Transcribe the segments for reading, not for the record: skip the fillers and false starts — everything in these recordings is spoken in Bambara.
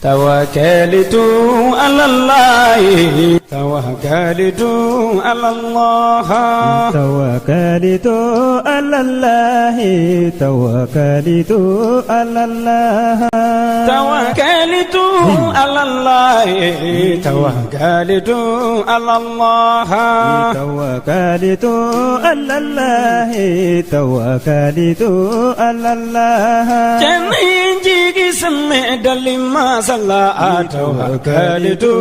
Tawakalitu alalayi tawakalitu alallah tawakalitu alalayi tawakalitu alallah tawakalitu alalayi tawakalitu alallah tawakalitu alalayi tawakalitu alallah Cɛ jigi sɛmɛ dali masala tawakalitu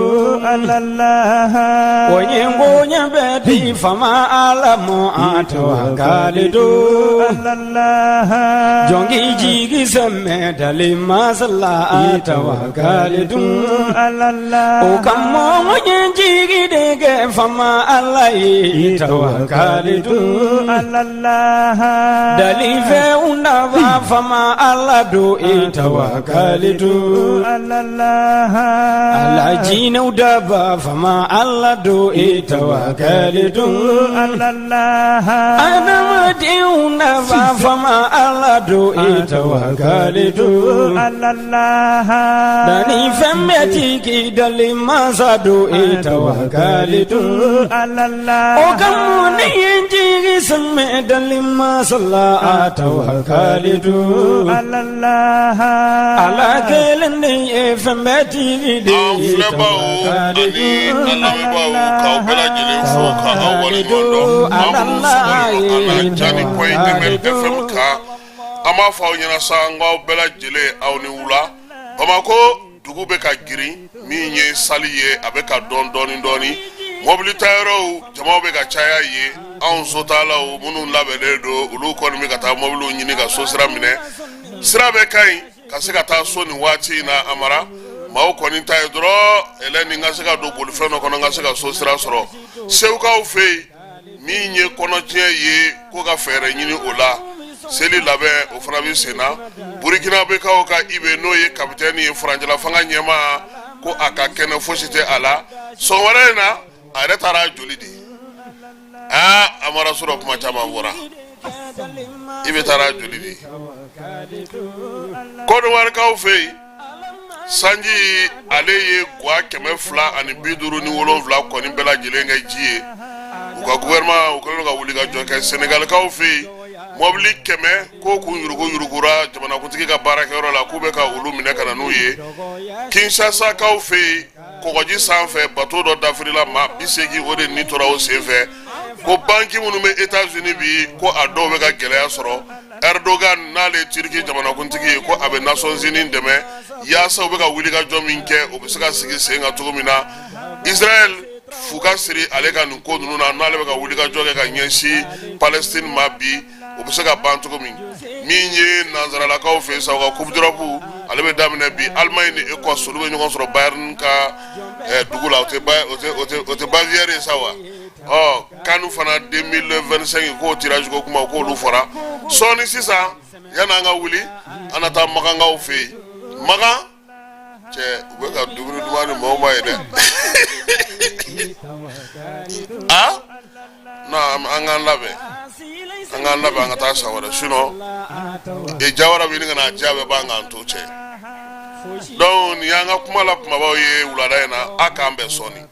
alallah o ye bonya bɛ di fama ala ma tawakalitu alallah jɔnk'i jigi sɛmɛ dali masala tawakalitu alallah o ka mɔgɔ ye jigi de kɛ fama ala ye tawakalitu alallah Dalifɛnw nafa fama ala don i tawakalitu alallah ala jinɛw daba fama ala don i tawakalitu alallah adamadenw nafa fama ala don i tawakalitu alallah Dannifɛn bɛɛ tigi dali masa don i tawakalitu alallah o ka mun ne ye jigi sɛmɛ dali masala tawakalitu alallah ala kelen de ye fɛn bɛɛ tigi de An ye filɛbaw ani an lamɛnbaaw k'aw bɛɛ lajɛlen fo ka aw waleɲuman dɔn aw minnu sɔgɔlen don an na Jani point ML FM kan an b'a fɔ aw ɲɛna sa n k'aw bɛɛ lajɛlen aw ni wula Bamakɔ dugu bɛ ka girin min ye sali ye a bɛ ka dɔn dɔɔni dɔɔni mɔbili tayɔrɔw jamaw bɛ ka caya yen anw sotalaw minnu labɛnnen don olu kɔni bɛ ka taa mɔbiliw ɲini ka so sira minɛ sira bɛɛ ka ɲi ka se ka taa so nin waati in na a mara maaw kɔni ta ye dɔrɔn ɛlɛ ni n ka se ka don bolifɛn dɔ kɔnɔ n ka se ka so sira sɔrɔ segukaw fɛ yen min ye kɔnɔtiɲɛ ye ko ka fɛɛrɛ ɲini o la seli labɛn o fana bɛ sen na burkinabekaw ka IB n'o ye kapitɛni ye furancɛla fanga ɲɛmaa ko a ka kɛnɛ fosi tɛ a la sɔgɔmada in na a yɛrɛ taara joli di aa a mara sɔrɔ kuma caman fɔra IB taara joli di kɔdiwarikaw fɛ yen sanji ale ye gwa 257 kɔni bɛɛ lajɛlen kɛ ji ye u ka gouvernement u kɛlen don ka wuli ka jɔ kɛ senegalikaw fɛ yen mɔbili 100 ko kun yurugu yurugura jamanakuntigi ka baarakɛyɔrɔ la k'u bɛ ka olu minɛ ka na n'u ye kinshasakaw fɛ yen kɔgɔji sanfɛ bato dɔ dafirila maa 80 o de ni tora o senfɛ ko banki minnu bɛ Etats-Unis bi ko a dɔw bɛ ka gɛlɛya sɔrɔ Erdogan n'ale ye Turki jamanakuntigi ye ko a bɛ Nations Unies dɛmɛ yaasa u bɛ ka wulikajɔ min kɛ o bɛ se ka sigi sen kan cogo min na Israël fu ka siri ale ka nin ko ninnu na n'ale bɛ ka wulikajɔ kɛ ka ɲɛsin Palestine ma bi o bɛ se ka ban cogo min min ye nansaralakaw fɛ sa u ka coupe d'Europe ale bɛ daminɛ bi Allemagne ni Écosse olu bɛ ɲɔgɔn sɔrɔ Bayern ka dugu la o tɛ Bavière ye sa wa ɔ CAN fana 2025 k'o tirage ko kuma k'olu fɔra sɔɔni sisan yanni an ka wuli an na taa Makankaw fɛ yen Makan cɛ u bɛ ka dumuni duman di maaw ma yen dɛ a non an k'an labɛn an k'an labɛn an ka taa san wɛrɛ sinon e jawara bɛ ɲini ka na diya bɛɛ ban k'an to cɛ donc nin y'an ka kuma la kumabaw ye wulada in na a k'an bɛn sɔɔni.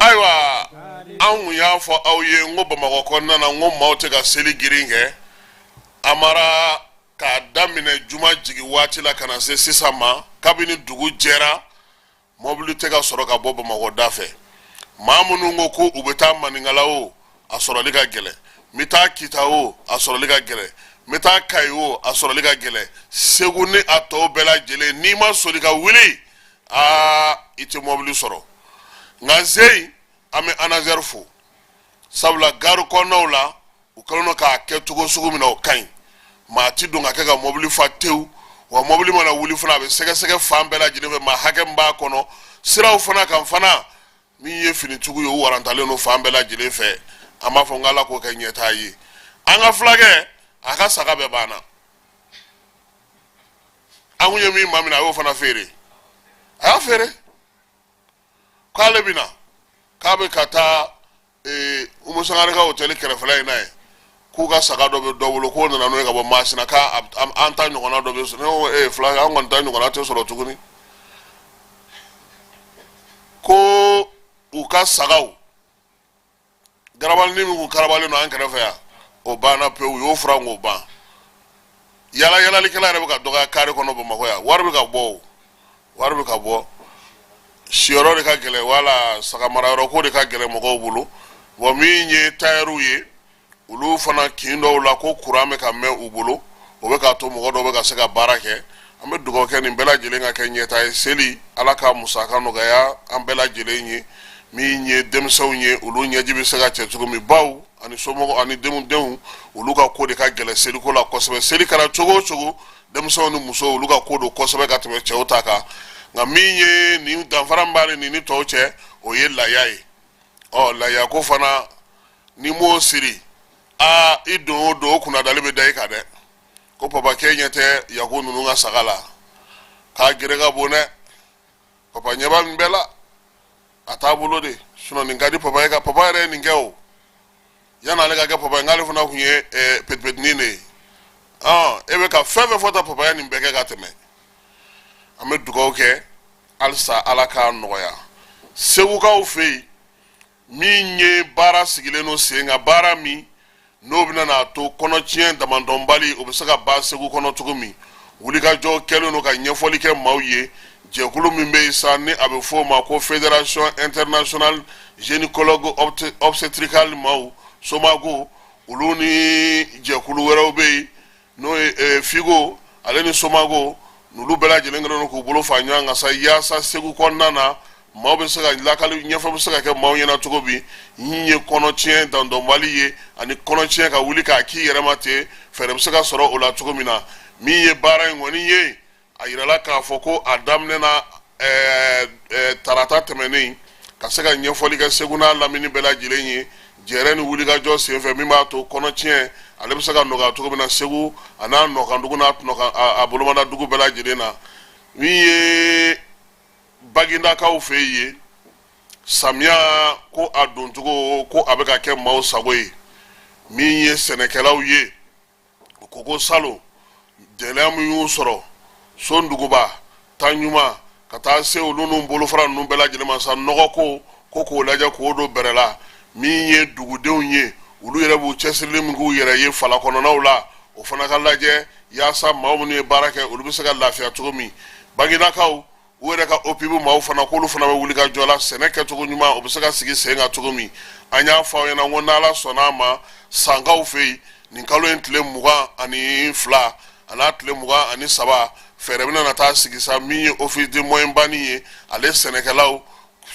Ayiwa an kun y'a fɔ aw ye n ko bamakɔ kɔnɔna na n ko maaw tɛ ka seli girin kɛ a mara k'a daminɛ juma jigin waati la ka na se sisan ma kabini dugu jɛra mɔbili tɛ ka sɔrɔ ka bɔ bamakɔ da fɛ maa minnu ko ko u bɛ taa maninkala o a sɔrɔli ka gɛlɛn n bɛ taa kita o a sɔrɔli ka gɛlɛn n bɛ taa kayi o a sɔrɔli ka gɛlɛn segu ni a tɔw bɛɛ lajɛlen n'i ma soli ka wuli aa i tɛ mɔbili sɔrɔ nka zeyi an bɛ ANASER fo sabula gari kɔnɔnaw la u kɛlen don k'a kɛ cogo sugu min na o ka ɲi maa ti don ka kɛ ka mɔbili fa tewu wa mɔbili mana wuli fana a bɛ sɛgɛsɛgɛ fan bɛɛ lajɛlen fɛ maa hakɛ min b'a kɔnɔ siraw fana kan fana min ye finitigiw ye u warantalen don fan bɛɛ lajɛlen fɛ an b'a fɔ n k'ala k'o kɛ ɲɛtaa ye an ka fulakɛ a ka saga bɛɛ banna An kun ye min maminɛ, a y'o fana feere, a y'a feere k'ale bɛ na, k'a bɛ ka taa Umu Sangare ka hôtel kɛrɛfɛla in na yen, k'u ka saga dɔ bɛ dɔ bolo, k'o nana n'o ye ka bɔ Masina, k'a an ta ɲɔgɔnna dɔ bɛ sɔrɔ. Ne ko ee fila, an kɔni ta ɲɔgɔnna tɛ sɔrɔ tuguni. Ko u ka sagaw garabalini min kun karabalen don an kɛrɛfɛ yan, o banna pewu, u y'o furan k'o ban. Yala yalalikɛla yɛrɛ bɛ ka dɔgɔya kare kɔnɔ Bamakɔ yan. Wari bɛ ka bɔ, o wari bɛ ka bɔ, siyɔrɔ de ka gɛlɛn, wala saga marayɔrɔ ko de ka gɛlɛn mɔgɔw bolo. Bon, min ye tayɛriw ye, olu fana kin dɔw la ko kuran bɛ ka mɛn u bolo, o bɛ k'a to mɔgɔ dɔw bɛ ka se ka baara kɛ. An bɛ dugawu kɛ nin bɛɛ lajɛlen ka kɛ ɲɛta ye. Seli, Ala ka musaka nɔgɔya an bɛɛ lajɛlen ye. Min ye denmisɛnw ye, olu ɲɛji bɛ se ka cɛ cogo min, baw ani somɔgɔw ani denw, olu ka ko de ka gɛlɛn seliko la kosɛbɛ. Seli kɛra cogo o cogo, denmisɛnw ni musow, olu ka ko don kosɛbɛ ka tɛmɛ cɛw ta kan. Nka min ye nin danfara min b'ale nin ni tɔw cɛ, o ye laya ye. Ɔ, laya ko fana, n'i m'o siri, aa, i don o don, o kunnadali bɛ da i kan dɛ, ko papa k'e ɲɛ tɛ Yaku ninnu ka saga la, k'a gere ka bon dɛ, papa ɲɛ b'a nin bɛɛ la, a t'a bolo de, sinon nin ka di papa ye. Ka papa yɛrɛ ye nin kɛ o, yan'ale ka kɛ papa ye, n'ale fana tun ye petipetinin de ye. E bɛ ka fɛn fɛn fɔ ta, papa ye nin bɛɛ kɛ ka tɛmɛ. An bɛ dugawu kɛ halisa, Ala k'a nɔgɔya. Segukaw fɛ yen, min ye baara sigilen don sen kan, baara min n'o bɛna n'a to kɔnɔtiɲɛ damadɔnbali o bɛ se ka ban Segu kɔnɔ cogo min, wulikajɔ kɛlen don ka ɲɛfɔli kɛ maaw ye. Jɛkulu min bɛ yen sa, ni a bɛ fɔ o ma ko Fédération internationale gynécologue obstétricale maaw, SOMAGO, olu ni jɛkulu wɛrɛw bɛ yen, n'o ye FIGO ale ni SOMAGO, n'olu bɛɛ lajɛlen kɛlen don k'u bolo fara ɲɔgɔn kan sa, yaasa Segu kɔnɔna na maaw bɛ se ka lakali ɲɛfɔ bɛ se ka kɛ maaw ɲɛna cogo min, min ye kɔnɔtiɲɛ dandɔnbali ye ani kɔnɔtiɲɛ ka wuli k'a k'i yɛrɛ ma ten, fɛɛrɛ bɛ se ka sɔrɔ o la cogo min na. Min ye baara in kɔni ye, a yirala k'a fɔ ko a daminɛna tarata tɛmɛnen, ka se ka ɲɛfɔli kɛ Segu n'a lamini bɛɛ lajɛlen ye, jɛrɛ ni wulikajɔ senfɛ min b'a to kɔnɔtiɲɛ ale bɛ se ka nɔgɔya cogo min na Segu a n'a nɔkandugu n'a a bolomadadugu bɛɛ lajɛlen na. Min ye Bagindakaw fɛ yen, samiya ko a doncogo ko a bɛ ka kɛ maaw sago ye. Min ye sɛnɛkɛlaw ye, u ko ko salon gɛlɛya min y'u sɔrɔ Sonduguba, Taɲuma, ka taa se olu n'u bolofara ninnu bɛɛ lajɛlen ma sa, nɔgɔ ko ko k'o lajɛ k'o don bɛrɛ la. Min ye dugudenw ye, olu yɛrɛ b'u cɛsirili min k'u yɛrɛ ye fala kɔnɔnaw la, o fana ka lajɛ yaasa maa minnu ye baara kɛ, olu bɛ se ka lafiya cogo min. Bagindakaw u yɛrɛ ka OPIB maaw fana, k'olu fana bɛ wuli ka jɔ la, sɛnɛ kɛcogo ɲuman o bɛ se ka sigi sen kan cogo min. An y'a fɔ aw ɲɛna ko n'Ala sɔnna a ma, Sankaw fɛ yen, nin kalo in tile 22 a n'a tile 23, fɛɛrɛ bɛna na taa sigi sa, min ye office de Moyennebani ye, ale sɛnɛkɛlaw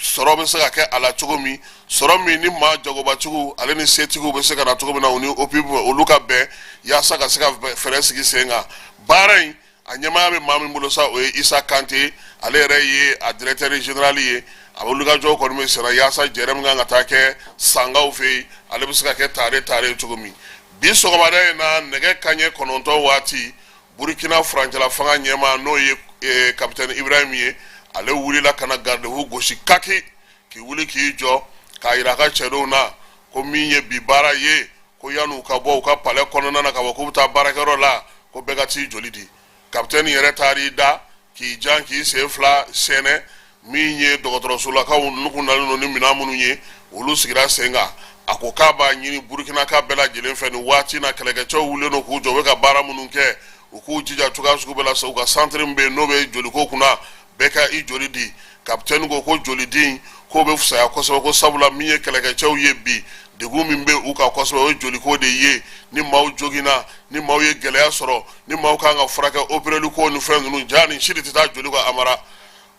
sɔrɔ bɛ se ka kɛ a la cogo min, sɔrɔ min ni maa jagobatigiw ale ni setigiw bɛ se ka na cogo min na, u ni OPIB olu ka bɛn yaasa ka se ka fɛɛrɛ sigi sen kan. Baara in a ɲɛmaaya bɛ maa min bolo sa, o ye Isa Kante, ale yɛrɛ ye a directeur général ye. A wulikajɔ kɔni bɛ senna yaasa jɛrɛ min kan ka taa kɛ Sankaw fɛ yen, ale bɛ se ka kɛ tare tare cogo min. Bi sɔgɔmada in na, nɛgɛ kanɲɛ 9 waati, Burukina furancɛla fanga ɲɛmaa, n'o ye capitaine Ibrahim ye, ale wulila ka na garde-fou gosi kaki, k'i wuli k'i jɔ k'a yira a ka cɛdenw na ko min ye bi baara ye, ko yan'u ka bɔ u ka palais kɔnɔna na ka bɔ k'u bɛ taa baarakɛyɔrɔ la, ko bɛɛ ka t'i joli di. Kapitɛni yɛrɛ taar'i da k'i jan k'i sen fila sɛnɛ. Min ye dɔgɔtɔrɔsolakaw n'u kun nalen don ni minɛn minnu ye, olu sigira sen kan. A ko k'a b'a ɲini Burukinaka bɛɛ lajɛlen fɛ nin waati na, kɛlɛkɛcɛw wulilen don k'u jɔ, u bɛ ka baara minnu kɛ, u k'u jija cogoya sugu bɛɛ la, u ka centre min bɛ yen n'o bɛ joliko kunna, bɛɛ ka i joli di. Kapitɛni ko ko jolidi k'o bɛ fisaya kosɛbɛ, ko sabula min ye kɛlɛkɛcɛw ye bi, degun min bɛ u kan kosɛbɛ, o ye joliko de ye. Ni maaw joginna, ni maaw ye gɛlɛya sɔrɔ, ni maaw kan ka furakɛ, opereli ko ni fɛn ninnu, ja nin si de tɛ taa joli kɔ amara.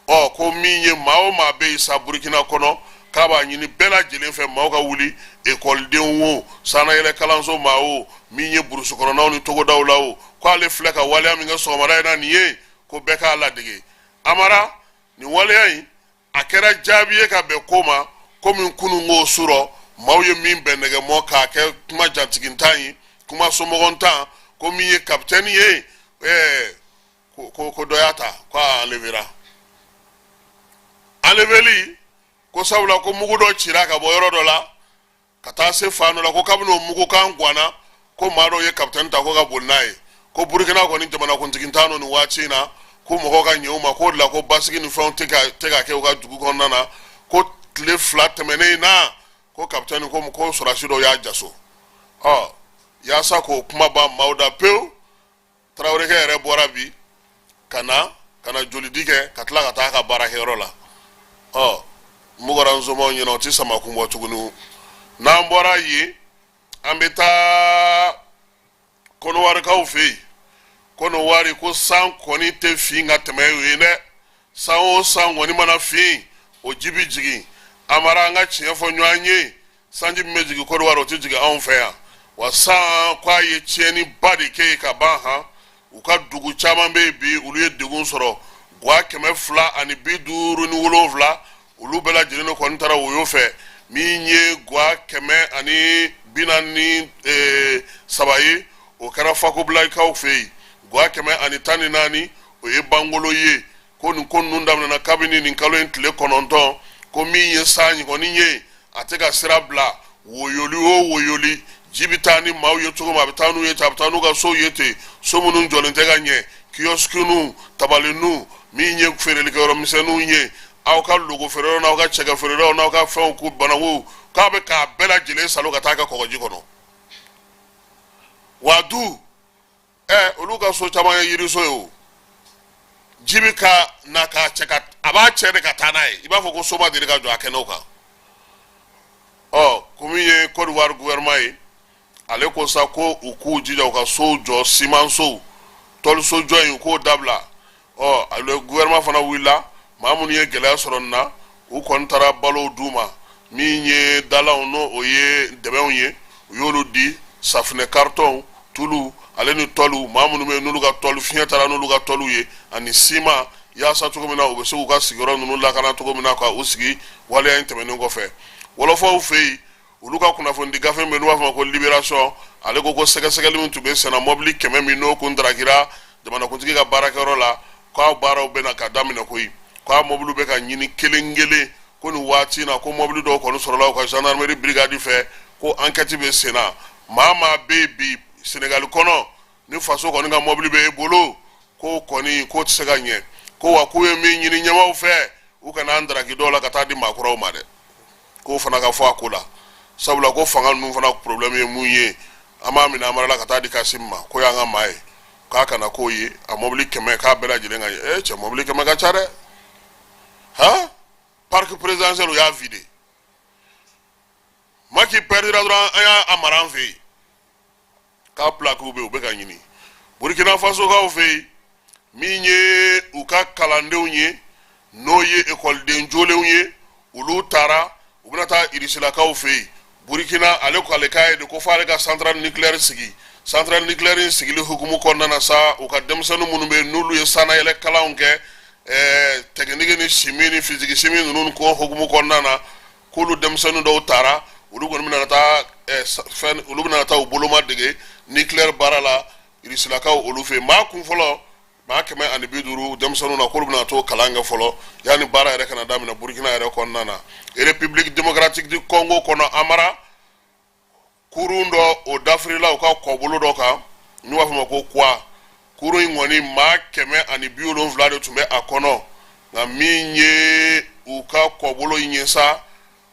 Ɔ, ko min ye maa o maa bɛ yen sa Burukina kɔnɔ, k'a b'a ɲini bɛɛ lajɛlen fɛ, maaw ka wuli, ekɔlidenw o, sannayɛlɛ kalanso maa o, min ye burusi kɔnɔnaw ni togodaw la o, k'ale filɛ ka waleya min kɛ sɔgɔmada in na nin ye, ko bɛɛ k'a ladege amara. Nin waleya in a kɛra jaabi ye ka bɛn ko ma komi kunun ko surɔ maaw ye min bɛn nɛgɛmɔ k'a kɛ kuma jatigintan ye, kuma somɔgɔntan, ko min ye kapitɛni ye, ɛɛ ko dɔ y'a ta, ko a enlevera. Enleveli ko sabula ko mugu dɔ cira ka bɔ yɔrɔ dɔ la ka taa se fan dɔ la, ko kabini o mugukan ganna, ko maa dɔw ye kapitɛni ta ko ka boli n'a ye. Ko Burukina kɔni jamanakuntigi t'an nɔ nin waati in na, ko mɔgɔw ka ɲɛ u ma, k'o de la ko basigi ni fɛnw tɛ ka kɛ u ka dugu kɔnɔna na. Ko tile 2 tɛmɛnen in na, ko kapitɛni ko sɔrɔdasi dɔw y'a jaso. Ɔ, yaasa k'o kuma ban maaw da pewu, Tarawelekɛ yɛrɛ bɔra bi ka na jolidi kɛ ka tila ka taa a ka baarakɛyɔrɔ la. Ɔ, mugara nsomaw ɲɛna, o tɛ sama kun bɔ tuguni. N'an bɔra yen, an bɛ taa Kɔnɔwarikaw fɛ yen. Kɔnɔwari ko san kɔni tɛ fin ka tɛmɛ yen dɛ. San o san kɔni mana fin, o ji bɛ jigin. Amara, an ka tiɲɛ fɔ ɲɔgɔn ye, sanji min bɛ jigin Kɔdiwari, o tɛ jigin anw fɛ yan wa. San k'a ye tiɲɛniba de kɛ yen ka ban han. U ka dugu caman bɛ yen bi, olu ye degun sɔrɔ. Gwa 257, olu bɛɛ lajɛlen de kɔni taara woyo fɛ. Min ye gwa 143 ye, o kɛra Fakobilakaw fɛ yen. Gwa 114, o ye Bangolo ye. Ko nin ko ninnu daminɛna kabini nin kalo in tile 9. Ko min ye san kɔni ye, a tɛ ka sira bila. Woyoli o woyoli, ji bɛ taa ni maaw ye cogo min, a bɛ taa n'u ye ten, a bɛ taa n'u ka sow ye ten. So minnu jɔlen tɛ ka ɲɛ, kiosque, tabalinu, min ye feerelikɛyɔrɔ misɛnninw ye, aw ka logo feereyɔrɔ n'aw ka cɛkɛ feereyɔrɔ n'aw ka fɛnw, k'u bananku, k'a bɛ k'a bɛɛ lajɛlen salo ka taa kɛ kɔgɔji kɔnɔ. Wa du olu ka so caman ye yiriso ye. O ji bɛ ka na k'a cɛ ka, a b'a cɛ de ka taa n'a ye, i b'a fɔ ko so ma deli ka jɔ a kɛnɛw kan. Ɔ, ko min ye Côte d'Ivoire gouvernement ye, ale ko sa ko u k'u jija u ka sow jɔ, simansow, tɔliso jɔ in, u k'o dabila. Ɔ, ale gouvernement fana wulila. Maa minnu ye gɛlɛya sɔrɔ nin na, u kɔni taara balow d'u ma. Min ye dalanw, n'o o ye dɛmɛw ye, u y'olu di, safunɛ karitɔnw, tulu, ale ni tɔliw. Maa minnu bɛ yen n'olu ka tɔli fiɲɛ taara n'olu ka tɔliw ye, ani siman, yaasa cogo min na u bɛ se k'u ka sigiyɔrɔ ninnu lakana cogo min na ka u sigi waleya in tɛmɛnen kɔfɛ. Wɔlɔfɔw fɛ yen, olu ka kunnafonidi gafe min n'u b'a fɔ ma ko Libération, ale ko ko sɛgɛsɛgɛli min tun bɛ senna, mɔbili 100 min n'o kun darakira jamanakuntigi ka baarakɛyɔrɔ la, k'a baaraw bɛna ka daminɛ koyi. K'a mɔbiliw bɛ ka ɲini kelen kelen. Ko nin waati in na, ko mɔbili dɔw kɔni sɔrɔla u ka gendarmerie brigade fɛ, ko enquête bɛ senna. Maa maa bɛ yen bi Senegali kɔnɔ, ni faso kɔni ka mɔbili bɛ e bolo, ko kɔni k'o tɛ se ka ɲɛ. Ko wa k'u ye min ɲini ɲɛmaaw fɛ, u kana an daraki dɔw la ka taa di maakɔrɔw ma dɛ, k'o fana ka fɔ a ko la, sabula ko fanga ninnu fana problème ye mun ye, an b'a minɛ Amara la ka taa di Kasim ma, ko y'an ka maa ye, k'a kana k'o ye. A mɔbili 100, k'a bɛɛ lajɛlen ka ɲɛ. Cɛ, mɔbili 100 ka ca dɛ. Han, parc présidentiel, u y'a vidé. Macky perdira dɔrɔn, an y'a mara an fɛ yen, k'a plaquew bɛ yen, u bɛ ka ɲini. Burkina Fasokaw fɛ yen, min ye u ka kalandenw ye, n'o ye ekɔliden jolenw ye, olu taara, u bɛna taa Irisilakaw fɛ yen. Burkina, ale ko ale k'a ye de ko f'ale ka centrale nucléaire sigi. Centrale nucléaire in sigili hukumu kɔnɔna na sa, u ka denmisɛnnin minnu bɛ yen n'olu ye sannayɛlɛ kalanw kɛ, technique ni chimie ni physique chimie ninnu ko hukumu kɔnɔna na, k'olu denmisɛnnin dɔw taara, olu kɔni bɛna taa fɛn, olu bɛna taa u boloma dege nucléaire baara la Irisilakaw olu fɛ yen. Maa kun fɔlɔ, maa 150 denmisɛnninw na, k'olu bɛna t'o kalan kɛ fɔlɔ yanni baara yɛrɛ kana daminɛ Burukina yɛrɛ kɔnɔna na. République démocratique du Congo kɔnɔ, Amara, kurun dɔ o dafirila u ka kɔbolo dɔ kan n'u b'a fɔ ma ko Kwa. Kurun in kɔni, maa 170 de tun bɛ a kɔnɔ. Nka min ye u ka kɔbolo in ye sa,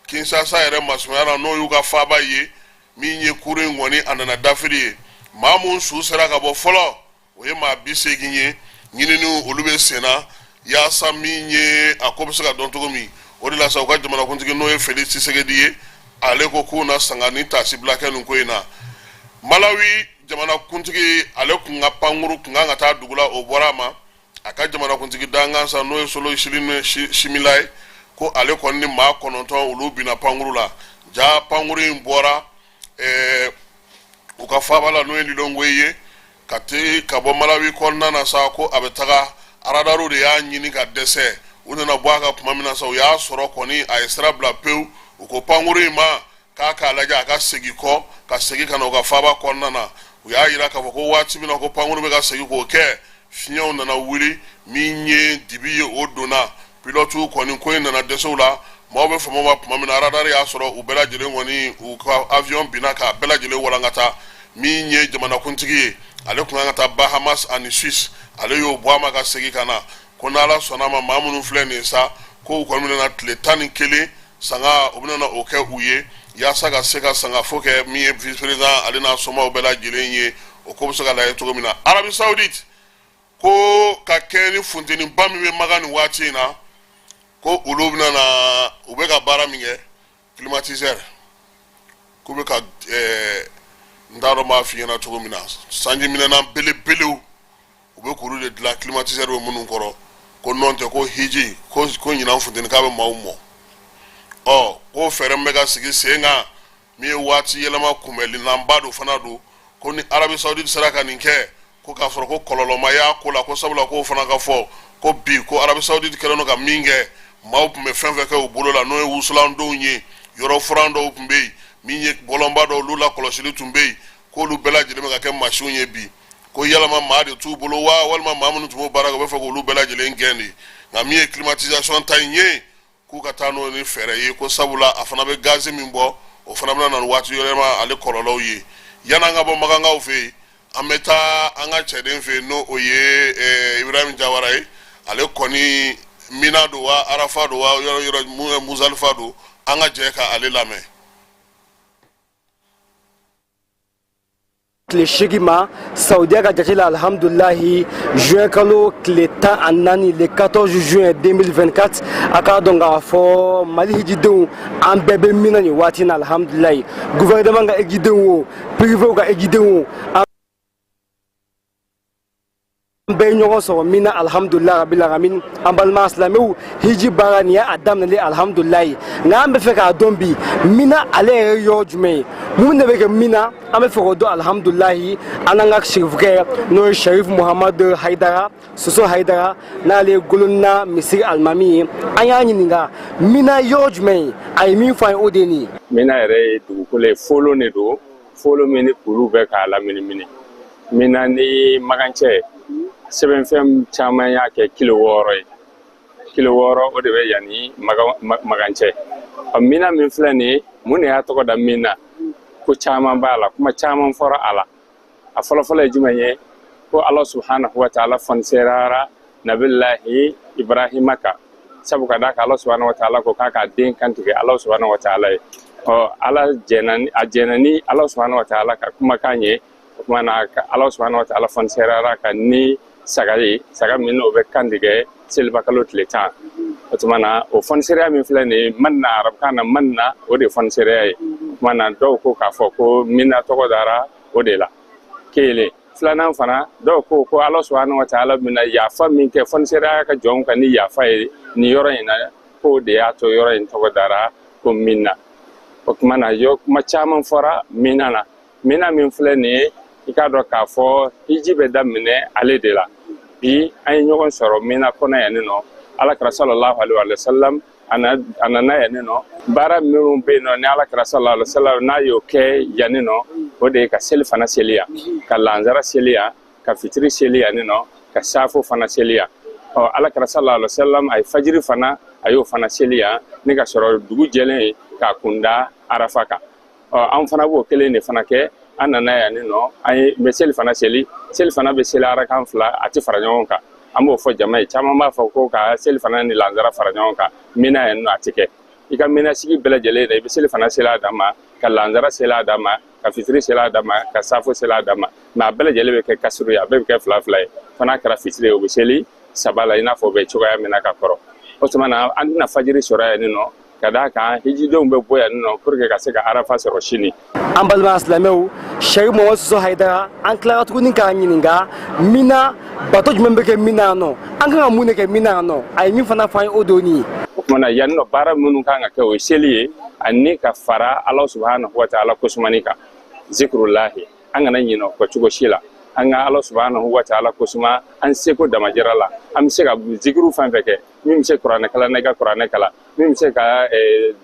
Kinshasa yɛrɛ masurunya na, n'o y'u ka faaba ye, min ye kurun in kɔni, a nana dafiri ye. Maa mun su sera ka bɔ fɔlɔ, o ye maa 80 ye. Ɲininiw olu bɛ sen na yaasa min ye a ko bɛ se ka dɔn cogo min. O de la sa, u ka jamanakuntigi, n'o ye Félix Tshisekedi ye, ale ko k'u na sanga ni taasibila kɛ nin ko in na. Malawi jamanakuntigi, ale kun ka pankuru kun kan ka taa dugu la, o bɔra a ma. A ka jamanakuntigi dankan sa, n'o ye Solo Simila ye, ko ale kɔni ni maa 9, olu binna pankuru la. Ja pankuru in bɔra u ka faaba la, n'o ye Lilongwe ye, ka te ka bɔ Malawi kɔnɔna na sa, ko a bɛ taga. Aradaru de y'a ɲini ka dɛsɛ. U nana bɔ a ka tuma min na sa, u y'a sɔrɔ kɔni a ye sira bila pewu. U ko pankuru in ma k'a k'a lajɛ, a ka segin kɔ, ka segin ka na u ka faaba kɔnɔna na. U y'a yira k'a fɔ ko waati min na ko pankuru bɛ ka segin k'o kɛ, Fiɲɛw nana wuli, min ye dibi ye, o donna. Pilote kɔni ko in nana dɛsɛ u la. Maaw bɛ fama ma tuma min na, radar y'a sɔrɔ u bɛɛ lajɛlen kɔni, u ka avion binna k'a bɛɛ lajɛlen walankata. Min ye jamanakuntigi ye, ale tun kan ka taa Bahamas ani Suisse, ale y'o bɔ a ma ka segin ka na, ko n'Ala sɔnna a ma, maa minnu filɛ nin ye sa, ko u kɔni bɛna tile 11 sanga, u bɛna o kɛ u ye yaasa ka se ka sangafo kɛ min ye vice président, ale n'a somaw bɛɛ lajɛlen ye. O ko bɛ se ka lajɛ cogo min na. Arabie Saoudite ko ka kɛ ni funteniba min bɛ Makan nin waati in na, ko olu bɛna na, u bɛ ka baara min kɛ, climatiseur, k'u bɛ ka n t'a dɔn n b'a f'i ɲɛna cogo min na, sanjiminɛnan belebelew, u bɛ k'olu de dilan, climatiseur bɛ minnu kɔrɔ, ko nɔn tɛ ko hiji ko ɲinan funteni k'a bɛ maaw mɔ. Ɔ, ko fɛɛrɛ min bɛ ka sigi sen kan, min ye waati yɛlɛma kunbɛlinanba don fana don, ko ni Arabie Saoudite sera ka nin kɛ, ko k'a sɔrɔ ko kɔlɔlɔ ma y'a ko la, ko sabula k'o fana ka fɔ ko bi ko Arabie Saoudite kɛlen don ka min kɛ, maaw tun bɛ fɛn fɛn kɛ u bolo la, n'o ye wusulandenw ye, yɔrɔ furan dɔw tun bɛ yen, min ye bɔlɔnba dɔw, olu la kɔlɔsili tun bɛ yen, k'olu bɛɛ lajɛlen bɛ ka kɛ masiw ye bi, ko yalama maa de t'u bolo wa, walima maa minnu tun b'o baara kɛ, u bɛ fɛ k'olu bɛɛ lajɛlen gɛn de. Nka min ye climatisation ta in ye, k'u ka taa n'o ni fɛɛrɛ ye, ko sabula a fana bɛ gazi min bɔ, o fana bɛna na ni waati yɛlɛma ale kɔlɔlɔw ye. Yan'an ka bɔ Makankaw fɛ yen, an bɛ taa an ka cɛden fɛ yen, n'o o ye Ibrahim Jawara ye. Ale kɔni Mina don wa, Arafa don wa, yɔrɔ yɔrɔ mun ye Muzalifa don, an ka jɛ ka ale lamɛn. Tile 8 ma Saudiya ka jate la, alhamdulilahi, juin kalo tile 14, le 14 juin 2024, a k'a dɔn k'a fɔ Mali hijidenw, an bɛɛ bɛ min na nin waati na, alhamdulilahi, gouvernement ka hijidenw o, privéw ka hijidenw o, an bɛɛ ye ɲɔgɔn sɔrɔ min na, alhamdulilahi rabil alamin. An balima silamɛw, hiji baara nin y'a daminɛlen, alhamdulilahi. Nka an bɛ fɛ k'a dɔn bi, Mina ale yɛrɛ yɔrɔ jumɛn ye, mun de bɛ kɛ Mina, an bɛ fɛ k'o dɔn. Alhamdulilahi, an n'an ka sirifukɛ, n'o ye Sharif Muhamadu Haidara Soso Haidara, n'ale ye Golonna misiri alimami ye, an y'a ɲininka Mina yɔrɔ jumɛn ye. A ye min fɔ an ye, o de ye nin ye. Mina yɛrɛ ye dugukolo ye, folon de don, folon min ni kulu bɛ k'a laminimini. Mina ni Makan cɛ, sɛbɛnfɛn caman y'a kɛ kilo 6 ye, kilo 6, o de bɛ yan ni Makan cɛ. Ɔ, Mina min filɛ nin ye, mun de y'a tɔgɔ da Mina? Ko caman b'a la, kuma caman fɔra a la. A fɔlɔfɔlɔ ye jumɛn ye? Ko Ala subhanahu wa taala fɔniserara Nabilahi Ibrahima kan, sabu ka d'a kan Ala subhanahu wa taala ko k'a k'a den kantigɛ Ala subhanahu wa taala ye. Ɔ, Ala jɛnna, a jɛnna ni Ala subhanahu wa taala ka kumakan ye. O tuma na, Ala subhanahu wa taala fɔniserara ka ni saga ye, saga min n'o bɛ kantigɛ selibakalo tile 10. O tuma na, o fɔnisereya min filɛ nin ye, man na, arabukan na man na, o de ye fɔnisereya ye. O tuma na, dɔw ko k'a fɔ ko Mina tɔgɔ dara o de la. Kelen filanan fana, dɔw ko ko Ala subhanahu wa taala bɛna yafa min kɛ, fɔnisereya ka jɔnw kan ni yafa ye nin yɔrɔ in na, k'o de y'a to yɔrɔ in tɔgɔ dara ko Mina. O tuma na, yɔ kuma caman fɔra Mina na. Mina min filɛ nin ye, i k'a dɔn k'a fɔ hiji bɛ daminɛ ale de la. Bi an ye ɲɔgɔn sɔrɔ Mina kɔnɔ yan nɔ. Ala kira sallallahu alaihi wa sallam, a nana yan nɔ. Baara minnu bɛ yen nɔ ni Ala kira sallallahu alaihi wa sallam n'a y'o kɛ yan nɔ, o de ye ka seli fana seli yan, ka lansara seli yan, ka fitiri seli yan nɔ, ka safo fana seli yan. Ɔ, Ala kira sallallahu alaihi wa sallam, a ye fajiri fana, a y'o fana seli yan ni ka sɔrɔ dugu jɛlen ye k'a kunda Arafa kan. Ɔ, an fana b'o kelen de fana kɛ. An nana yan nɔ, an ye bɛ seli fana seli. Seli fana bɛ seli arakan fila, a tɛ fara ɲɔgɔn kan. An b'o fɔ jama ye. Caman b'a fɔ ko ka seli fana ni lansara fara ɲɔgɔn kan Mina yan nɔ, a tɛ kɛ. I ka Mina sigi bɛɛ lajɛlen na, i bɛ seli fana seli a dan ma, ka lansara seli a dan ma, ka fitiri seli a dan ma, ka safo seli a dan ma. Mɛ a bɛɛ lajɛlen bɛ kɛ kasuru ye, a bɛɛ bɛ kɛ fila fila ye. Fo n'a kɛra fitiri ye, o bɛ seli saba la, i n'a fɔ o bɛ cogoya min na ka kɔrɔ. O tuma na, an tɛna fajiri sɔrɔ yan nɔ, ka d'a kan hijidenw bɛ bɔ yan nɔ pour que ka se ka Arafa sɔrɔ sini. An balima silamɛw, Sɛki Mohamadu Soso Hayidara, an tilara tuguni k'a ɲininka Mina bato jumɛn bɛ kɛ Mina yan nɔ, an kan ka mun de kɛ Mina yan nɔ. A ye min fana fɔ an ye, o don nin ye. O tuma na, yan nɔ, baara minnu kan ka kɛ, o ye seli ye ani ka fara Ala subhanahu wa taala kosumani kan, zikurulahi. An kana ɲinɛ o kɔ cogo si la. An ka Ala subhanahu wa taala kosuma an seko damajira la. An bɛ se ka zikiru fɛn fɛn kɛ, min bɛ se kuranɛ kalan na, i ka kuranɛ kalan, min bɛ se ka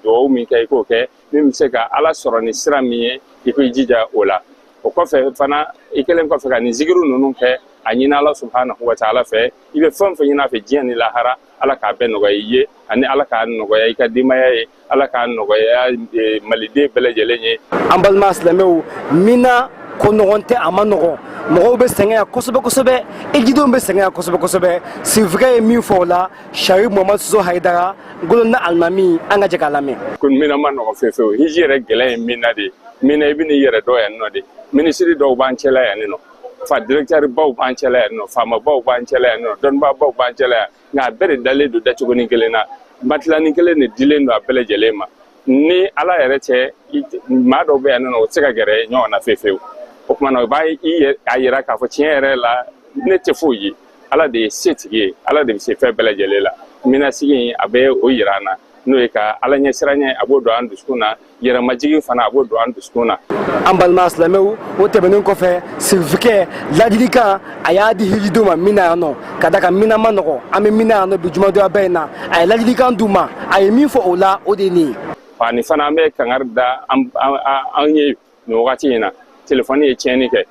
duwawu min kɛ, i k'o kɛ, min bɛ se ka Ala sɔrɔ ni sira min ye, i k'i jija o la. O kɔfɛ fana, i kɛlen kɔfɛ ka nin zikiru ninnu kɛ, A ɲini Ala subhanahu wa taala fɛ, i bɛ fɛn o fɛn ɲini a fɛ diɲɛ ni lahara, Ala k'a bɛɛ nɔgɔya i ye, ani Ala k'a nɔgɔya i ka denbaya ye, Ala k'a nɔgɔya maliden bɛɛ lajɛlen ye. An balima silamɛw, Mina ko nɔgɔn tɛ, a ma nɔgɔn, mɔgɔw bɛ sɛgɛn yan kosɛbɛ kosɛbɛ, ejidenw bɛ sɛgɛn yan kosɛbɛ kosɛbɛ. Sirifikɛ ye min fɔ o la, Sharif Muhammad Soso Hayidara Golona alimami, an ka jɛ k'a lamɛn. Ko Mina ma nɔgɔn fewu fewu, hiji yɛrɛ gɛlɛn ye Mina de ye. Mina i bɛ n'i yɛrɛ dɔn yan nɔ de, minisiri dɔw b'an cɛla yan nɔ, fa directeur baw b'an cɛla yan nɔ, faamabaw b'an cɛla yan nɔ, dɔnnibaabaw b'an cɛla yan, nka a bɛɛ de dalen don dacogonin kelen na, matilani kelen de dilen don a bɛɛ lajɛlen ma. Ni Ala yɛrɛ cɛ, maa dɔw bɛ yan nɔ, o tɛ se ka gɛrɛ ɲɔgɔn na fewu fewu. O tuma na o b'a a yira k'a fɔ tiɲɛ yɛrɛ la ne tɛ foyi ye, Ala de ye setigi ye, Ala de bɛ se fɛn bɛɛ lajɛlen la. Mina sigi in a bɛ o yira an na, n'o ye ka Ala ɲɛsiranɲɛ, a b'o don an dusukun na, yɛrɛmajigin fana a b'o don an dusukun na. An balima silamɛw, o tɛmɛnen kɔfɛ, sirifikɛ ladilikan a y'a di hijidenw ma Mina yan nɔ, ka da kan Mina ma nɔgɔn, an bɛ Mina yan nɔ bi jumadonya ba in na, a ye ladilikan d'u ma, a ye min fɔ o la, o de ye nin ye. Ani fana an bɛ kangari da an ye nin wagati in na, telefɔni ye tiɲɛni kɛ,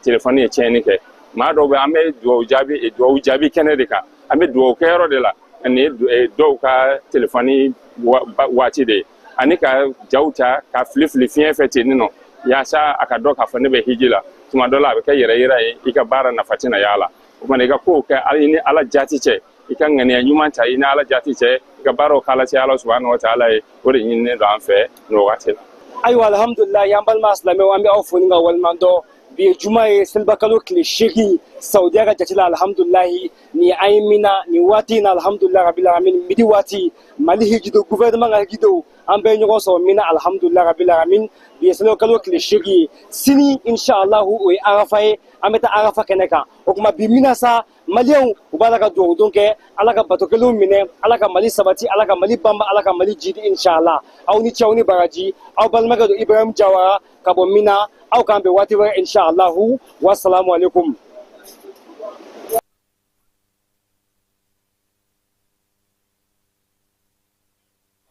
telefɔni ye tiɲɛni kɛ. Maa dɔw bɛ, an bɛ duwawu jaabi kɛnɛ de kan, an bɛ duwawu kɛyɔrɔ de la, nin ye dɔw ka telefɔni waati de ye, ani ka jaw ta ka fili fili fiɲɛ fɛ ten nɔ, yaasa a ka dɔn k'a fɔ ne bɛ hiji la. Tuma dɔ la a bɛ kɛ yɛrɛ yira ye, i ka baara nafa tɛna y'a la. O tuma i ka kow kɛ i ni Ala jaati cɛ, i ka ŋaniya ɲuman ta i ni Ala jaati cɛ, i ka baaraw k'ala cɛ Ala subahana wa taala ye, o de ɲininen don an fɛ nin wagati la. Ayiwa, alhamdulilayi, an balima silamɛw, an bɛ aw fo ni ka waleɲuman dɔn. Bi ye juma ye, selibakalo tile 8 Saudiya ka jate la. Alhamdulilayi, ni an ye Mina nin waati in na, alhamdulilayi rabil alamin, midi waati, Mali hijidenw, gouvernement ka hijidenw, an bɛɛ ye ɲɔgɔn sɔrɔ Mina, alhamdulilayi rabil alamin. Bi ye selibakalo tile 8 ye, sini inshallahu o ye Arafa ye, an bɛ taa Arafa kɛnɛ kan. O tuma bi Mina sa, maliyɛnw u b'a la ka dugawu don kɛ, Ala ka bato kelenw minɛ, Ala ka Mali sabati, Ala ka Mali banba, Ala ka Mali jidi inshallah. Aw ni ce, aw ni baraji, aw balimakɛ don Ibrahim Jawara ka bɔ Mina. Aw k'an bɛn waati wɛrɛ inshallahu. Wassalamu alaikum.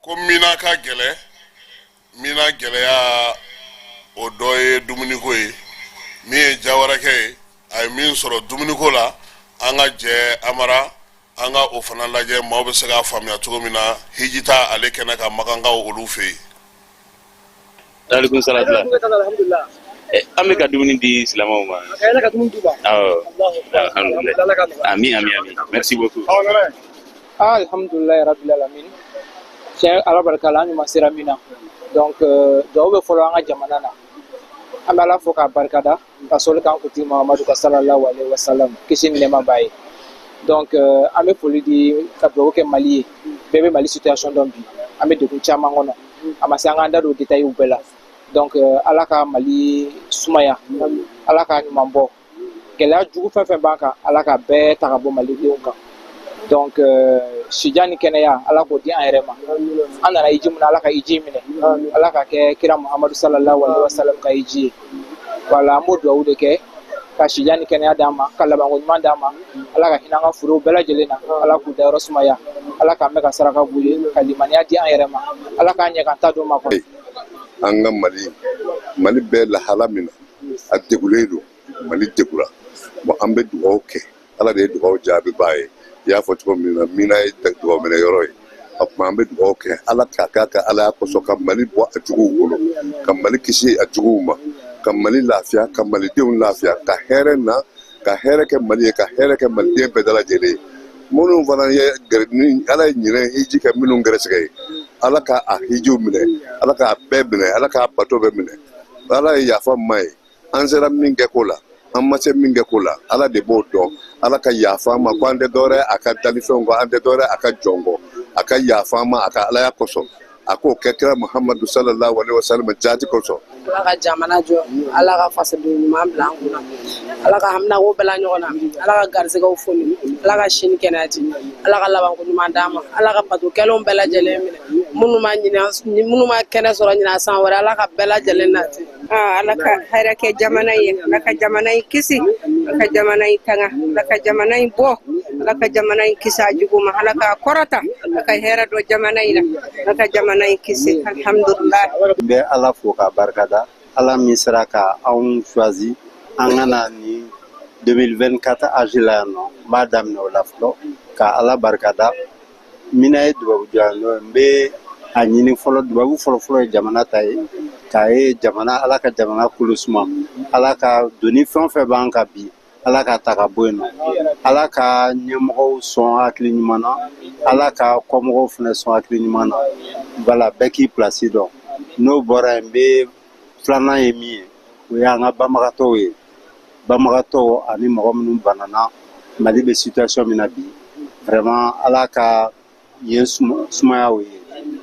Ko Mina ka gɛlɛ, Mina gɛlɛya o dɔ ye dumuniko ye. Min ye Jawarakɛ ye, a ye min sɔrɔ dumuniko la, an ka jɛ Amara, an ka o fana lajɛ, maaw bɛ se k'a faamuya cogo min na hiji ta ale kɛnɛ kan Makankaw olu fɛ yen. Alaikum salam. An bɛ ka dumuni di silamɛw ma. Awɔ. Alhamdulillah. Amin amin amin. Merci beaucoup. Alhamdulillah rabbil alamin. Tiɲɛ Ala barika la, an ɲuman sera min na. Donc duwawu bɛ fɔlɔ an ka jamana na. An bɛ Ala fo k'a barikada ka sɔli k'an kuntigi Muhamadu ka sallallahu alaihi wa sallam, kisi ni nɛɛma b'a ye. Donc an bɛ foli di ka duwawu kɛ Mali ye. Bɛɛ bɛ Mali situation dɔn bi. An bɛ degun caman kɔnɔ. A ma se an k'an da don détails bɛɛ la. Donc Ala ka Mali sumaya, Ala ka ɲuman bɔ. Gɛlɛya jugu fɛn fɛn b'an kan, Ala ka bɛɛ ta ka bɔ malidenw kan. Donc sijan ni kɛnɛya, Ala k'o di an yɛrɛ ma. An nana hiji mun na, Ala ka hiji minɛ, Ala ka kɛ kira Muhamadu sallallahu alaihi wa sallam ka hiji ye. Voilà, an b'o duwawu de kɛ ka sijan ni kɛnɛya d'an ma, ka labanko ɲuman d'an ma. Ala ka hinɛ an ka furew bɛɛ lajɛlen na, Ala k'u dayɔrɔ sumaya, Ala k'an mɛn ka saraka b'u ye, ka limaniya di an yɛrɛ ma, Ala k'an ɲɛ k'an ta don ma kɔnɔ. An ka Mali bɛ lahala min na, a degulen don, Mali degura. Bon, an bɛ dugawu kɛ, Ala de ye dugawu jaabibaa ye. I y'a fɔ cogo min na, Mina ye dugawu minɛ yɔrɔ ye. O tuma an bɛ dugawu kɛ, Ala k'a k'a ka Alaya kosɔn, ka Mali bɔ a juguw bolo, ka Mali kisi a juguw ma, ka Mali lafiya, ka Malidenw lafiya, ka hɛrɛ na, ka hɛrɛ kɛ Mali ye, ka hɛrɛ kɛ Maliden bɛɛ lajɛlen ye. Minnu fana ye ni Ala ye ɲinɛ hiji kɛ minnu gɛrɛsɛgɛ ye, Ala ka a hijiw minɛ, Ala k'a bɛɛ minɛ, Ala k'a bato bɛɛ minɛ. Ala ye yafa ma ye, an sera min kɛ ko la, an ma se min kɛ ko la, Ala de b'o dɔn. Ala ka yafa an ma, ko an tɛ dɔwɛrɛ a ka dalifɛnw kɔ, an tɛ dɔwɛrɛ a ka jɔn kɔ. A ka yafa an ma a ka Alaya kosɔn, a k'o kɛ kira Muhamadu sallallahu alaihi wa sallam jaati kosɔn. Ala ka jamana jɔ, Ala ka fasoden ɲuman bila an kunna, Ala ka haminako bɛɛ la ɲɔgɔn na, Ala ka garisɛgɛw foni, Ala ka sini kɛnɛya di, Ala ka labanko ɲuman d'an ma, Ala ka bato kɛlenw bɛɛ lajɛlen minɛ, minnu ma kɛnɛ sɔrɔ ɲinan san wɛrɛ, Ala ka bɛɛ lajɛlen nati. Ala ka hɛrɛ kɛ jamana ye, Ala ka jamana in kisi, Ala ka jamana in tanga, Ala ka jamana in bɔ, Ala ka jamana in kisi a jugu ma, Ala ka kɔrɔta, Ala ka hɛrɛ don jamana in na, Ala ka jamana in kisi, alhamdulillah. N bɛ Ala fo k'a barikada, Ala min sera ka anw choisi an ka na nin 2024 aji la yan nɔ. N b'a daminɛ o la fɔlɔ ka Ala barikada. Mina ye dubabu jɔ yan nɔ, n bɛ a ɲini fɔlɔ, dubabu fɔlɔfɔlɔ ye jamana ta ye, k'a ye jamana, Ala ka jamana kolo suma, Ala ka doni fɛn o fɛn b'an kan bi, Ala ka ta ka bɔ yen nɔ, Ala ka ɲɛmɔgɔw sɔn hakili ɲuman na, Ala ka kɔmɔgɔw fana sɔn hakili ɲuman na. Voilà, bɛɛ k'i place dɔn. N'o bɔra yen, n bɛ filanan ye min ye, o y'an ka banbagatɔw ye, banbagatɔw ani mɔgɔ minnu banana. Mali bɛ situation min na bi, vraiment Ala ka yen sumaya o ye,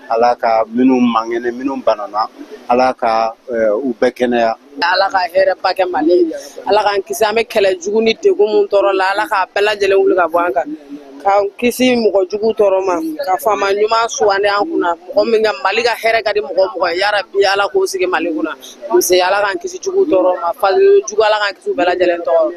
Ala ka minnu man kɛnɛ, minnu banana, Ala ka u bɛɛ kɛnɛya. Ala ka hɛrɛba kɛ Mali ye, Ala k'an kisi an bɛ kɛlɛ jugu ni degun mun tɔɔrɔ la, Ala k'a bɛɛ lajɛlen wuli ka bɔ an kan, k'an kisi mɔgɔ jugu tɔɔrɔ ma, ka faama ɲuman sugandi an kunna, mɔgɔ min ka Mali ka hɛrɛ ka di mɔgɔ o mɔgɔ ye, yarabi Ala k'o sigi Mali kunna. Nse, Ala k'an kisi jugu tɔɔrɔ ma, fadenya jugu, Ala k'an kisi u bɛɛ lajɛlen tɔɔrɔ.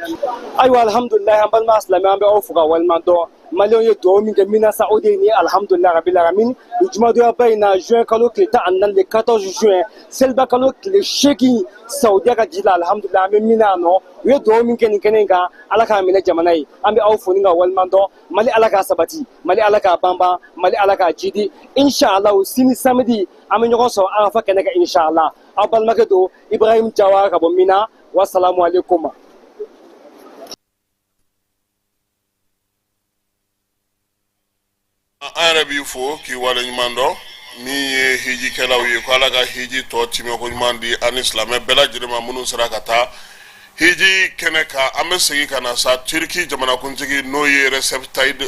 Ayiwa, alhamdulilayi, an balima silamɛ, an bɛ aw fo ka waleɲuman dɔn. Maliyɛnw ye dugawu min kɛ Mina Saudi ye ni, alhamdulilayi rabil alamin, jumadonya in na, juin kalo tile 14, le 14 juin, seliba kalo tile 8, Saudiya ka ji la, alhamdulilayi, an bɛ Mina yan nɔ. U ye dugawu min kɛ nin kɛnɛ in kan, Ala k'a minɛ jamana ye. An bɛ aw fo ni ka waleɲuman dɔn. Mali, Ala k'a sabati. Mali, Ala k'a banban. Mali, Ala k'a jidi. Inshallah, sini samedi, an bɛ ɲɔgɔn sɔrɔ Arafa kɛnɛ kan, inshallah. Aw balimakɛ don, Ibrahim Jawara, ka bɔ Mina. Wasalamu alaikum. An yɛrɛ b'i fo k'i wale ɲuman dɔn. Min ye hijikɛlaw ye, ko Ala ka hiji tɔ timɛko ɲuman di ani silamɛ bɛɛ lajɛlen ma minnu sera ka taa hiji kɛnɛ kan. An bɛ segin ka na sa, Turki jamanakuntigi, n'o ye Recep Tayyip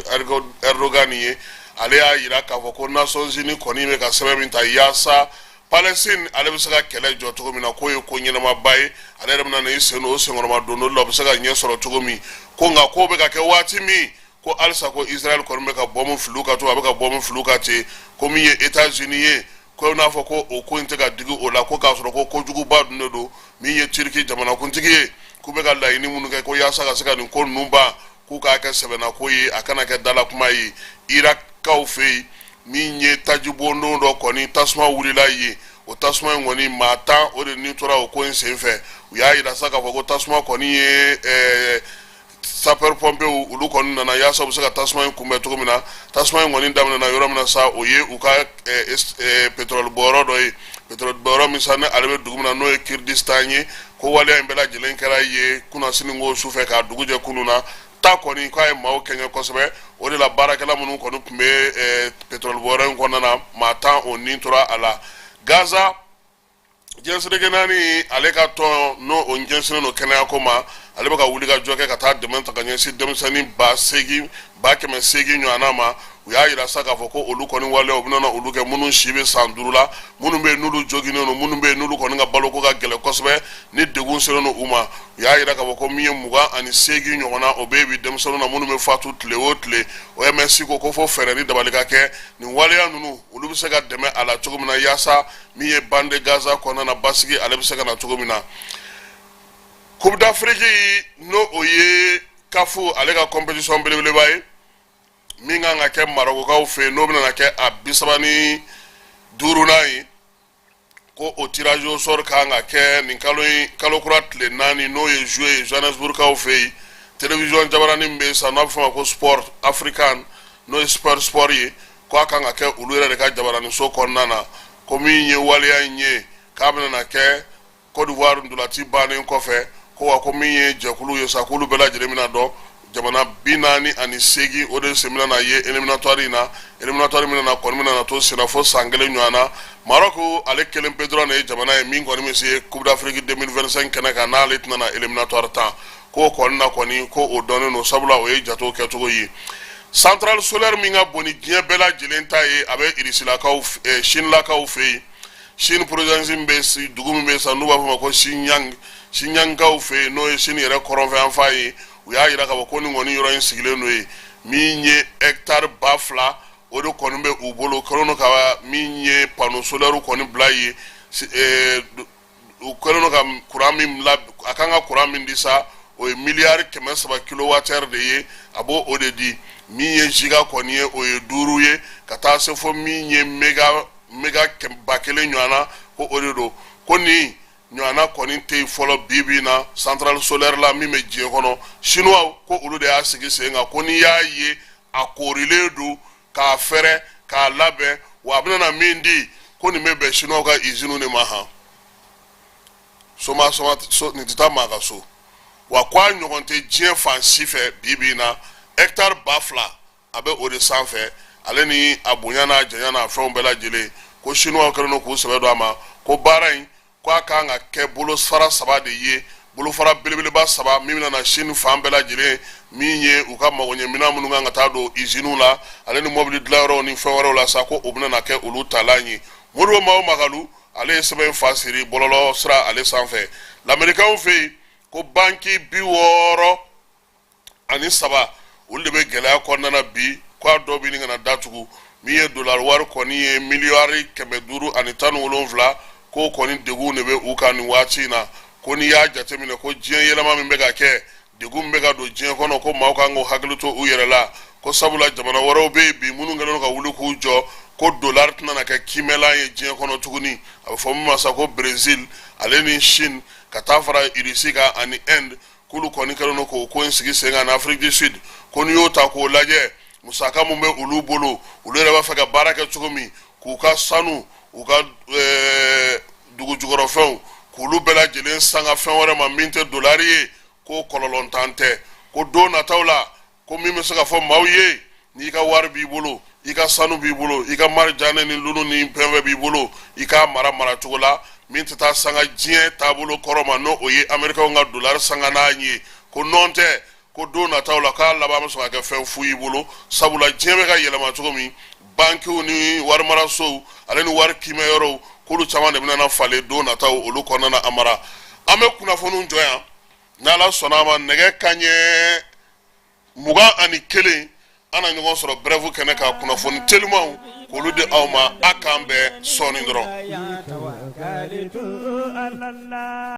Erdogan ye, ale y'a yira k'a fɔ ko Nations Unies kɔni bɛ ka sɛbɛn min ta yaasa Palestine ale bɛ se ka kɛlɛ jɔ cogo min na, k'o ye ko ɲɛnamaba ye. Ale yɛrɛ bɛna na i sen don o senkɔrɔma don dɔ la, o bɛ se ka ɲɛ sɔrɔ cogo min. Ko nka k'o bɛ ka kɛ waati min, ko halisa ko Israël kɔni bɛ ka bɔmu fili u kan cogo, a bɛ ka bɔmu fili u kan ten. Ko min ye États-Unis ye, ko n'a fɔ ko o ko in tɛ ka digi o la, ko k'a sɔrɔ ko kojuguba dun de don. Min ye Turki jamanakuntigi ye, k'u bɛ ka laɲini minnu kɛ ko yaasa ka se ka nin ko ninnu ban, k'u k'a kɛ sɛbɛnna ko ye, a kana kɛ dalakuma ye. Irakkaw fɛ yen, min ye tajibondon dɔ kɔni, tasuma wulila yen. O tasuma in kɔni, maa 10 o de ni tora o ko in senfɛ. U y'a yira sa k'a fɔ ko tasuma kɔni ye sapeur pompier, olu kɔni nana yaasa u bɛ se ka tasuma in kunbɛn cogo min na. Tasuma in kɔni daminɛna yɔrɔ min na sa, o ye u ka pétrole bɔyɔrɔ dɔ ye, pétrole bɔyɔrɔ min sa ni ale bɛ dugu min na, n'o ye Kurdistan ye. Ko waleya in bɛɛ lajɛlen kɛra ye kunasini ko sufɛ k'a dugu jɛ kunun na ta kɔni, k'a ye maaw kɛɲɛ kosɛbɛ. O de la, baarakɛla minnu kɔni tun bɛ pétrole bɔyɔrɔ in kɔnɔna na, maa 10 o ni tora a la. Gaza, diɲɛ seleke naani ale ka tɔn, n'o o ɲɛsinnen don kɛnɛyako ma, ale bɛ ka wuli ka jɔ kɛ ka taa dɛmɛ ta ka ɲɛsin denmisɛnnin 8,000, 800,000 ɲɔgɔnna ma. U y'a yira sa k'a fɔ ko olu kɔni waleya, u bɛna olu kɛ minnu si bɛ san 5 la, minnu bɛ yen n'olu joginnen don, minnu bɛ yen n'olu kɔni ka baloko ka gɛlɛn kosɛbɛ, ni degun selen don u ma. U y'a yira k'a fɔ ko min ye 28 ɲɔgɔnna, o bɛ bi denmisɛnninw na minnu bɛ fatu tile o tile. OMS ko fo fɛɛrɛ ni dabali ka kɛ nin waleya ninnu, olu bɛ se ka dɛmɛ a la cogo min na, yaasa min ye bande Gaza kɔnɔna na, basigi ale bɛ se ka na cogo min na. Coupe d'Afrique, n'o o ye CAF ale ka compétition belebeleba ye, min kan ka kɛ Marɔkukaw fɛ yen, n'o bɛna kɛ a 35nan ye, ko o tirage au sort kan ka kɛ nin kalo in, kalo kura tile 4, n'o ye juillet ye, Johannesburgkaw fɛ yen. Télévision jabaranin min bɛ yen sisan, n'a bɛ fɔ o ma ko Sport African, n'o ye Super Sport ye, ko a kan ka kɛ olu yɛrɛ de ka jabaraninso kɔnɔna na. Ko min ye waleya in ye, k'a bɛna na kɛ Côte d'Ivoire ntolaci bannen kɔfɛ. Ko wa ko min ye jɛkulu ye sa, k'olu bɛɛ lajɛlen bɛna dɔn. Jamana 48, o de sen bɛna na ye éliminatoire in na. Éliminatoire min na kɔni bɛna na to senna fo san kelen ɲɔgɔn na. Maroc ale kelen pe dɔrɔn de ye jamana ye min kɔni bɛ se Coupe d'Afrique 2025 kɛnɛ kan, n'ale tɛna na éliminatoire tan. K'o kɔni na kɔni, ko o dɔnnen don, sabula o ye jatew kɛcogo ye. Centrale solaire min ka bon ni diɲɛ bɛɛ lajɛlen ta ye, a bɛ Irisilakaw, Sinilakaw fɛ yen. Chine province min bɛ, dugu min bɛ sa, n'u b'a fɔ ma ko Xinjiang, Xinjiangkaw fɛ yen, n'o ye Chine yɛrɛ kɔrɔnfɛ yanfan ye, u y'a yira k'a fɔ ko nin kɔni yɔrɔ in sigilen don yen. Min ye hectare 2000, o de kɔni bɛ u bolo, kɛlen don ka min ye panneau solaire kɔni bila yen. U kɛlen don ka courant min la, a kan ka courant min di sa, o ye miliyari 300 kilowattheure de ye, a b'o o de di. Min ye giga kɔni ye, o ye 5 ye, ka taa se fo min ye méga 1000 ɲɔgɔn na, ko o de don. Ko nin Ɲɔgɔnna kɔni tɛ yen fɔlɔ bi bi in na centrale solaire la min bɛ diɲɛ kɔnɔ. Chinois ko olu de y'a sigi sen kan, ko n'i y'a ye a koorilen don k'a fɛrɛ k'a labɛn, wa a bɛna na min di, ko nin bɛ bɛn chinois ka usine de ma. Han, soma soma so, nin tɛ taa maa ka so wa, ko a ɲɔgɔn tɛ diɲɛ fan si fɛ bi bi in na. Hectare 2000 a bɛ o de sanfɛ, ale ni a bonya n'a janya n'a fɛnw bɛɛ lajɛlen. Ko chinois kɛlen don k'u sɛbɛ don a ma, ko baara in ko a kan ka kɛ bolofara saba de ye, bolofara belebeleba saba min bɛna na Chine fan bɛɛ lajɛlen, min ye u ka magoɲɛminɛn minnu kan ka taa don usines la, ale ni mɔbili dilanyɔrɔw ni fɛn wɛrɛw la sa, ko o bɛna na kɛ olu talan ye. Modibo Mao Magalu, ale ye sɛbɛn fa siri bɔlɔlɔ sira ale sanfɛ. Lamerikanw fɛ yen, ko banki 63, olu de bɛ gɛlɛya kɔnɔna na bi, ko a dɔw bɛ ɲini ka na datugu. Min ye dolari wari kɔni ye miliyari 517, k'o kɔni degun de bɛ u kan nin waati in na. Ko n'i y'a jateminɛ ko diɲɛ yɛlɛma min bɛ ka kɛ, degun min bɛ ka don diɲɛ kɔnɔ, ko maaw kan k'u hakili to u yɛrɛ la, ko sabula jamana wɛrɛw bɛ yen bi minnu kɛlen don ka wuli k'u jɔ ko dolari tɛna na kɛ kiimɛlan ye diɲɛ kɔnɔ tuguni. A bɛ fɔ min ma sa ko Brésil, ale ni Chine, ka taa fara Russie kan ani Inde, k'olu kɔni kɛlen don k'o ko in sigi sen kan, Afrique du Sud. Ko n'i y'o ta k'o lajɛ, musaka mun bɛ olu bolo, olu yɛrɛ b'a fɛ ka baara kɛ cogo min, k'u ka sanu, u ka dugu jukɔrɔfɛnw, k'olu bɛɛ lajɛlen sanga fɛn wɛrɛ ma min tɛ dolari ye, ko kɔlɔlɔntan tɛ. Ko don nataw la, ko min bɛ se ka fɔ maaw ye, n'i ka wari b'i bolo, i ka sanu b'i bolo, i ka marijanɛ ni lulu ni fɛn fɛn b'i bolo, i k'a mara maracogo la min tɛ taa sanga diɲɛ taabolo kɔrɔ ma, n'o o ye amerikaw ka dolari sanga n'a ye. Ko nɔn tɛ, ko don nataw la k'a laban bɛ sɔn ka kɛ fɛn fu y'i bolo, sabula diɲɛ bɛ ka yɛlɛma cogo min, bankiw ni warimarasow ale ni wari kiimɛyɔrɔw, k'olu caman de bɛna na falen don nataw olu kɔnɔna na. A mara, an bɛ kunnafoniw jɔ yan. N'Ala sɔnna a ma, nɛgɛ kanɲɛ 21, an na ɲɔgɔn sɔrɔ brève kɛnɛ ka kunnafoni telimanw k'olu di aw ma. A k'an bɛn sɔɔni dɔrɔn.